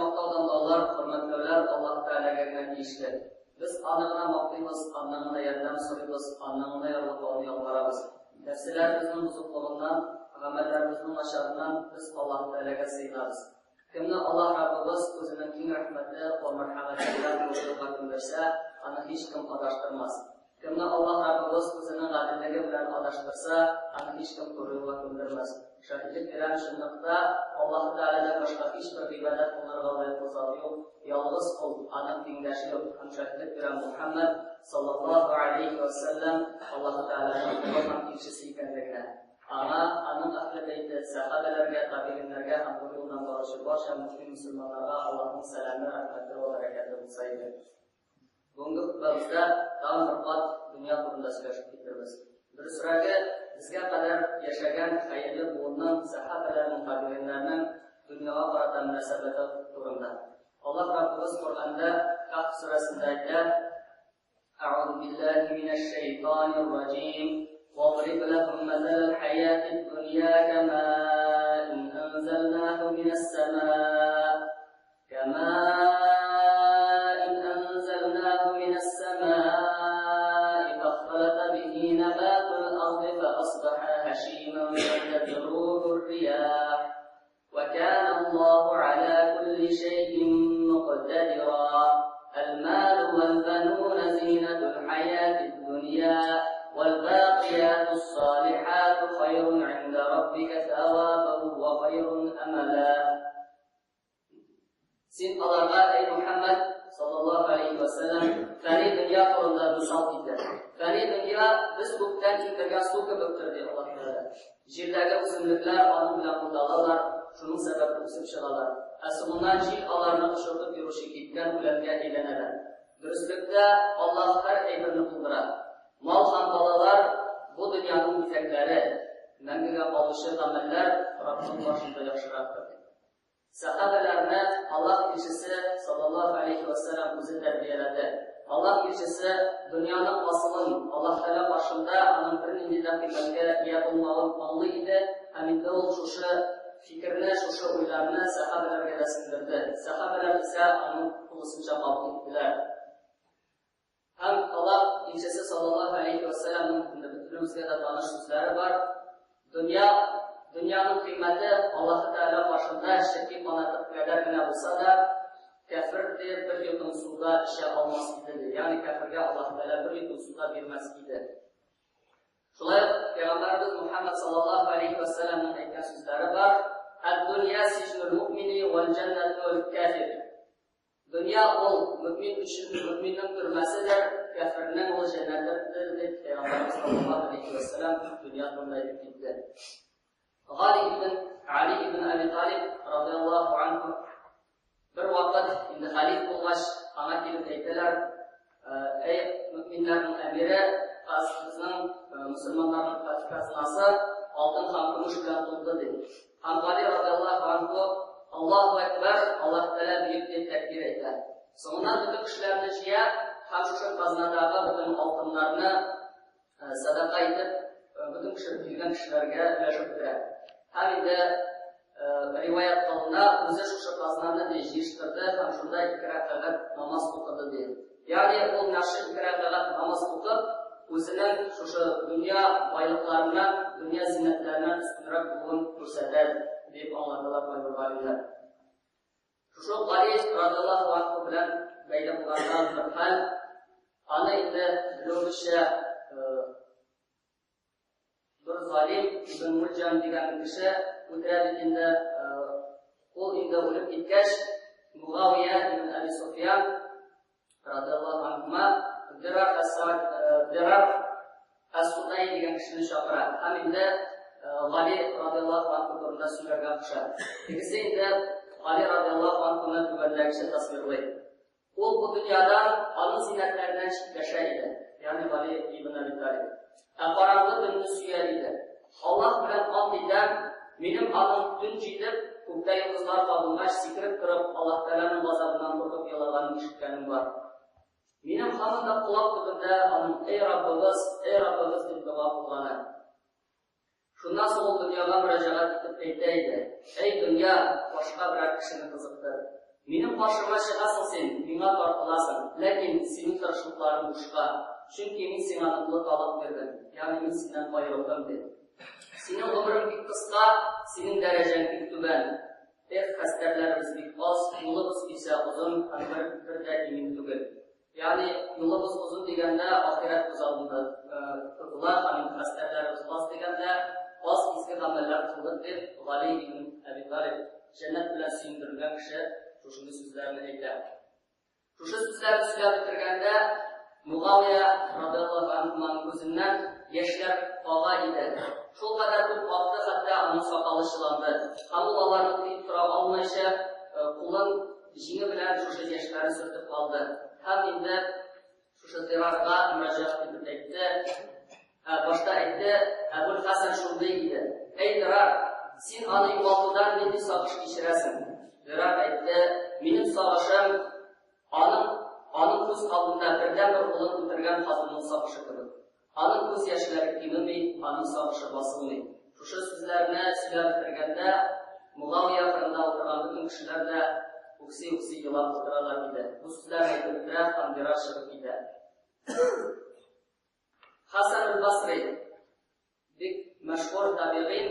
мактау данлаулар, хөрмәтләүләр Аллаһ Тәгаләгә генә тиешле. Без Аны гына мактыйбыз, Аннан гына ярдәм сорыйбыз, Аннан гына ярлыкауны ялварабыз. Нәфселәребезнең бозыклыгыннан, гамәлләребезнең начарыннан без Аллаһ Тәгаләгә сыенабыз. Кемне Аллаһ Раббыбыз үзенең киң рәхмәте вә мәрхәмәте белән туры юлга күндерсә, аны һичкем адаштырмас. Кемне Аллаһ Раббыбыз үзенең гаделлеге белән адаштырса, аны һичкем туры юлга күндермәс. Шаһитлек бирәм, чынлыкта, Аллаһы Тәгаләдән башка һичбер гыйбадәт кылынырга лаеклы зат юк, ялгыз Ул, Аның тиңдәше юк, һәм шаһитлек бирәм Мухәммәд, саллаллаһу алейһи вә сәлләм, Аллаһы Тәгаләнең колы һәм илчесе икәнлегенә. Аңа, аның әһле бәйте, сәхабәләргә, табигыннәргә һәм туры юлдан баручы барча мөэмин-мөселманнарга Аллаһның сәламе, рәхмәте вә бәрәкәте булса иде. Бүгенге хөтбәбездә тагын бер кат дөнья турында сөйләшеп китербез. Дөресрәге, безгә кадәр яшәгән хәерле буынның, сәхабәләрнең, табигыйннәрнең дөньяга карата мөнәсәбәте турында. Аллаһ Раббыбыз Коръәндә Каһф сүрәсендә әйтә: Әгъузу биллаһи минәш шәйтанир раҗим. Вадриб ләһум мәсәләл хәятид дөнья кәмаин әнзәлнәһу минәс сәмаа كماء أنزلناه من السماء فاختلط به نبات الأرض فأصبح هشيما تذروه الرياح وكان الله على كل شيء مقتدرا المال والبنون زينة الحياة الدنيا والباقيات الصالحات خير عند ربك ثوابا وخير أملا Син аларга, әй Мухәммәд, саллаллаһу алейһи вә сәлләм, фәни дөнья турында мисал китер. Фәни дөнья без күктән иңдергән су кебектер, ди Аллаһ Тәгалә. Җирдәге үсемлекләр аның белән буталалар, шуның сәбәпле үсеп чыгалар. Ә соңыннан җил аларны очыртып йөрүче кипкән үләнгә әйләнәләр. Дөреслектә, Аллаһ һәр әйберне булдыра. Мал һәм балалар бу дөньяның бизәкләре, мәңгегә калучы гамәлләр Раббың каршында яхшырактыр. Сәхабәләрне Аллаһ илчесе саллаллаһу алейһи вә сәлләм үзе тәрбияләде. Аллаһ илчесе дөньяның асылын, Аллаһ Тәгалә каршында аның бернинди дә кыйммәткә ия булмавын аңлый иде һәм инде ул шушы фикерне, шушы уйларны сәхабәләргә дә сеңдерде. Сәхабәләр исә аны тулысынча кабул иттеләр. Һәм Аллаһ илчесе саллаллаһу алейһи вә сәлләмнең инде бөтенебезгә дә таныш сүзләре бар. Дөнья, дөньяның кыйммәте Аллаһы Тәгалә каршында черки канаты кадәр генә булса да, кәфер дә бер йотым су да эчә алмас иде, ди. Ягъни кәфергә Аллаһы Тәгалә бер йотым су да бирмәс иде. Шулай ук Пәйгамбәребез Мухаммад саллаллаһу алейһи вә сәлләмнең әйткән сүзләре бар: "Ад-дунья сиҗнул муъмини вәл җәннәтул кафир." Дөнья ул мөэмин өчен мөэминнең төрмәседер, кәфернең ул җәннәтедер, дип Пәйгамбәребез саллаллаһу алейһи вә сәлләм дөнья турында әйтеп китте. Гали ибн Али ибн Әби Талиб радияллаһу анһу бер вакыт инде халиф булгач, аңа килеп әйтәләр, әй мөэминнәрнең әмире, безнең мөселманнарның казнасы алтын һәм көмеш белән тулды, ди. Һәм Гали радиаллаһу анһу Аллаһу әкбәр, Аллаһ Тәгалә бөек дип тәкбир әйтә. Соңыннан бөтен кешеләрне җыя һәм шушы казнадагы бөтен алтыннарны садака итеп, бөтен кеше килгән кешеләргә өләшеп бетерә. Һәм инде риваять кылына, үзе шушы казнаны ди җыештырды һәм шунда ике рәкәгать намаз укыды ди. Ягъни ул менә шушы ике рәкәгать намаз укып, үзенең шушы дөнья байлыкларыннан, дөнья зиннәтләреннән өстенрәк булуын күрсәтә, дип аңлаталар кайбер галимнәр. Шушы ук Гали радиаллаһу анһу белән бәйле булган бер хәл, аны инде белүебезчә, Бер залим Ибн Мульҗам дигән кеше үтерә бит инде. Ул инде үлеп киткәч, Мугавия ибн Әби Суфьян радиаллаһу анһума Дирар әс-Сa'д Дирар әс-Судай дигән кешене чакыра һәм инде Гали радиаллаһу анһу турында сөйләргә куша. Тегесе инде Гали радиаллаһу анһуны түбәндәгечә тасвирлый. Ул бу дөньядан, аның зиннәтләреннән читләшә иде, ягъни Гали ибн Әби Талиб. Ә караңгы төнне сөя иде. Аллаһ белән ант итәм, минем аның төн җитеп, күктә йолдызлар кабынгач, сикереп торып, Аллаһ Тәгаләнең газабыннан куркып елаганын ишеткәнем бар. Минем һаман да колак төбендә аның Әй Раббыбыз, әй Раббыбыз дип дога кылганы. Шуннан соң ул дөньяга мөрәҗәгать итеп әйтә иде, Әй дөнья, башка берәр кешене кызыктыр. Минем каршыма чыгасың син, миңа тартыласың, ләкин синең тырышлыкларың бушка, чөнки мин сиңа ныклы талак бирдем, ягъни мин синнән аерылдым, ди. Синең гомерең бик кыска, синең дәрәҗәң бик түбән. Эх, хәстәрләребез бик аз, юлыбыз исә озын һәм бер, бер дә имин түгел. Ягъни юлыбыз озын дигәндә, ахирәт күз алдында тотыла һәм инде хәстәрләребез аз дигәндә, аз изге гамәлләр кылдык дип, Гали ибн Әби Талиб, җәннәт белән сөендерелгән кеше, шушындый сүзләрне әйтә. Шушы сүзләрне сөйләп бетергәндә, Мугавия радиаллаһу анһуманың күзеннән яшьләр ага иде. Шул кадәр күп акты, хәтта аның сакалы чыланды. Һәм ул аларны тыеп тора алмыйча, кулын Җиңе белән шушы яшьләрен сөртеп алды. Һәм инде шушы Зирарга мөрәҗәгать итеп әйтте. Ә, башта әйтте, Әбул Хәсән шундый иде. Әй, Зирар, син аны югалтудан нинди сагыш кичерәсең? Зирар әйтте, минем сагышым аның аның күз алдында бердәнбер улын үтергән хатынның сагышы кебек. Аның күз яшьләре кимеми, аның сагышы басылмый. Шушы сүзләрне сөйләп бетергәндә, Мугавия кырында утырган бөтен кешеләр дә үкси-үкси елап утыралар иде. Бу сүзләрне әйтеп бетерә һәм бераз чыгып китә. Хасан аль-Басри, бик мәшһүр табигыйн,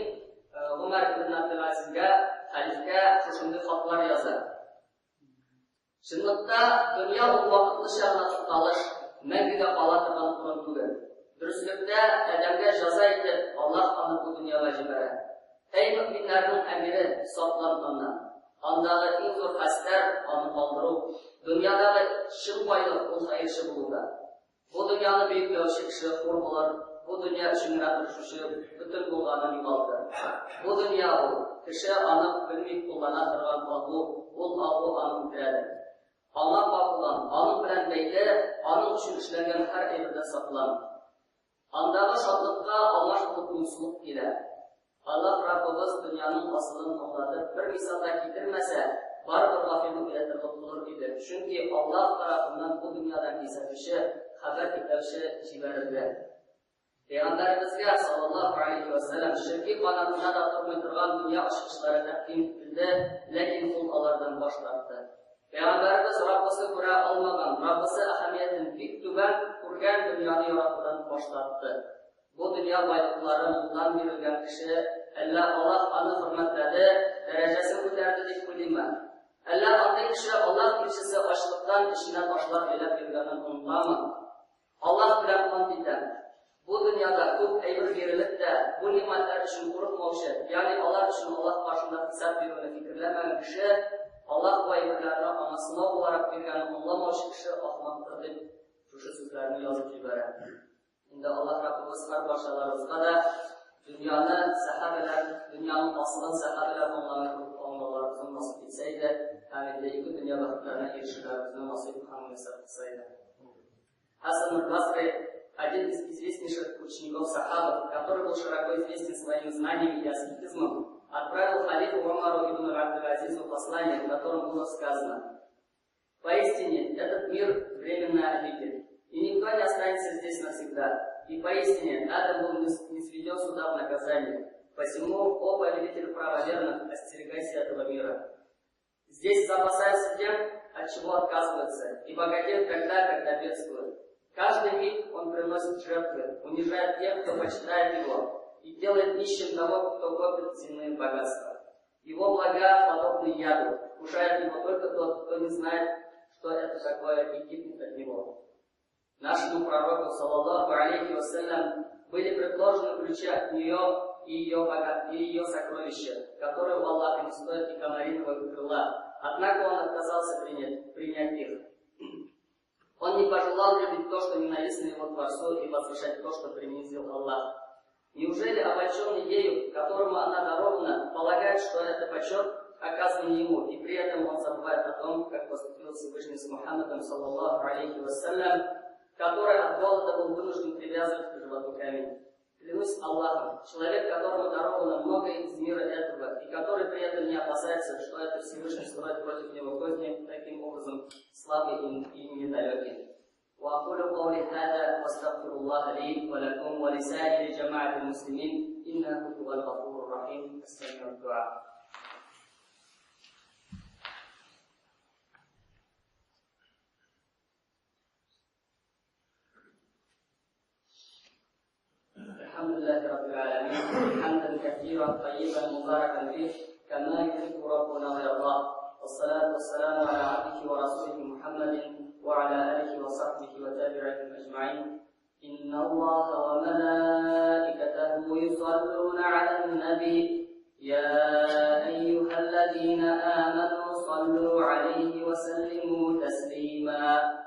Гомәр ибн Абдул-Азизгә, хәлифкә шушындый хатлар яза. Чынлыкта, дөнья ул вакытлыча гына тукталыш, мәңгегә кала торган урын түгел. Дөреслектә, адәмгә җәза итеп, Аллаһ аны бу дөньяга җибәрә. Әй мөэминнәрнең әмире, саклан аннан. Андагы иң зур хәстәр, аны калдыру. Дөньядагы чын байлык ул хәерче булуда. Бу дөньяны бөекләүче кеше хур булыр, бу дөнья өчен генә тырышучы бөтен булганын югалтыр. Бу дөнья ул, кеше аны белми куллана торган агу, ул агу аны үтерәдер. Аңа кагылган, аның белән бәйле, аның өчен эшләнгән һәр әйбердән саклан. Андагы шатлыкка алмаш булып моңсулык килә. Аллаһ Раббыбыз дөньяның асылын аңлатып бер мисал да китермәсә, барыбер гафилне уятырлык булыр иде. Чөнки Аллаһ тарафыннан бу дөньядан кисәтүче, хәбәр итәүче җибәрелде. Пәйгамбәребезгә, саллаллаһу алейһи вә сәлләм, ширки канатына да тормый торган дөнья ачкычлары тәкъдим ителде, ләкин ул алардан баш тартты. Пәйгамбәребез Раббысы күрә алмаган, Раббысы әһәмиятен бик түбән күргән дөньяны яратудан баш тартты. Бу дөнья байлыклары мулдан бирелгән кеше, әллә Аллаһ аны хөрмәтләде, дәрәҗәсен күтәрде дип уйлыймы? Әллә андый кеше Аллаһ илчесе ачлыктан эченә ташлар бәйләп йөргәнен онытамы? Аллаһ белән ант итәм, бу дөньяда күп әйбер бирелеп тә, бу нигъмәтләр өчен курыкмаучы, ягъни алар өчен Аллаһ каршында хисап бирүне фикерләмәгән кеше, Аллаһ бу әйберләрне аңа сынау буларак биргәнен аңламаучы кеше ахмактыр дип шушы сүзләрне язып җибәрә. Инде Аллаһ Раббыбыз һәрбарчаларыбызга да дөньяны сәхабәләр, дөньяның асылын сәхабәләр аңлаган кебек аңлауларыбызны насыйп итсә иде һәм инде ике дөнья бәхетләренә ирешүләребезне насыйп һәм мөяссәр кылса иде. Хасан аль-Басри один из известнейших учеников сахабов, который был широко известен своими знаниями и аскетизмом, отправил халифу Умару ибн Абдул-Азизу послание, в котором было сказано: «Поистине, этот мир – временная обитель, и никто не останется здесь навсегда. И поистине, Адам был низведен сюда в наказание. Посему, о повелитель правоверных, остерегайся этого мира. Здесь запасаются тем, от чего отказываются, и богатеют тогда, когда бедствуют. Каждый миг он приносит жертвы, унижает тех, кто почитает его, и делает нищим того, кто копит земные богатства. Его блага подобны яду, вкушает его только тот, кто не знает, что это такое, и гибнет от него. Нашему пророку, саллаллаху алейхи вассалям, были предложены ключи от нее и ее, бога... и ее сокровища, которые у Аллаха не стоят и комариного крыла. Однако он отказался принять их. Он не пожелал любить то, что ненавистно его Творцу, и возвышать то, что принизил Аллах. Неужели обольщенный ею, которому она дарована, полагает, что это почет, оказанный ему, и при этом он забывает о том, как поступил Всевышний с Мухаммадом, саллаллаху алейхи вассалям, который от голода был вынужден привязывать к животу камень. Клянусь Аллахом, человек, которому даровано многое из мира этого, и который при этом не опасается, что это Всевышний строит против него козни, таким образом слабый и недалекий. وأقول قولي هذا واستغفر الله لي ولكم ولسائر جماعة المسلمين إنه هو الغفور الرحيم. السميع الدعاء. رب العالمين حمدا كثيرا طيبا مباركا فيه كما يحب ربنا ويرضاه والصلاة والسلام على عبده ورسوله محمد وعلى آله وصحبه وتابعهم أجمعين إن الله وملائكته يصلون على النبي يا أيها الذين آمنوا صلوا عليه وسلموا تسليما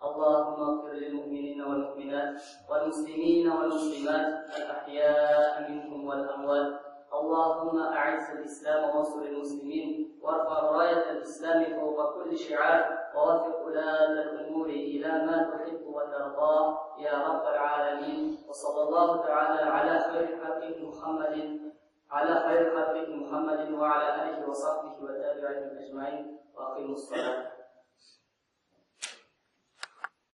اللهم اغفر للمؤمنين والمؤمنات والمسلمين والمسلمات الأحياء منهم والأموات اللهم أعز الإسلام وانصر المسلمين وارفع راية الإسلام فوق كل شعار ووفق ولاة الأمور إلى ما تحب وترضى يا رب العالمين وصلى الله تعالى على خير خلقه محمد على خير خلقه محمد وعلى آله وصحبه وتابعهم أجمعين وأقيموا الصلاة.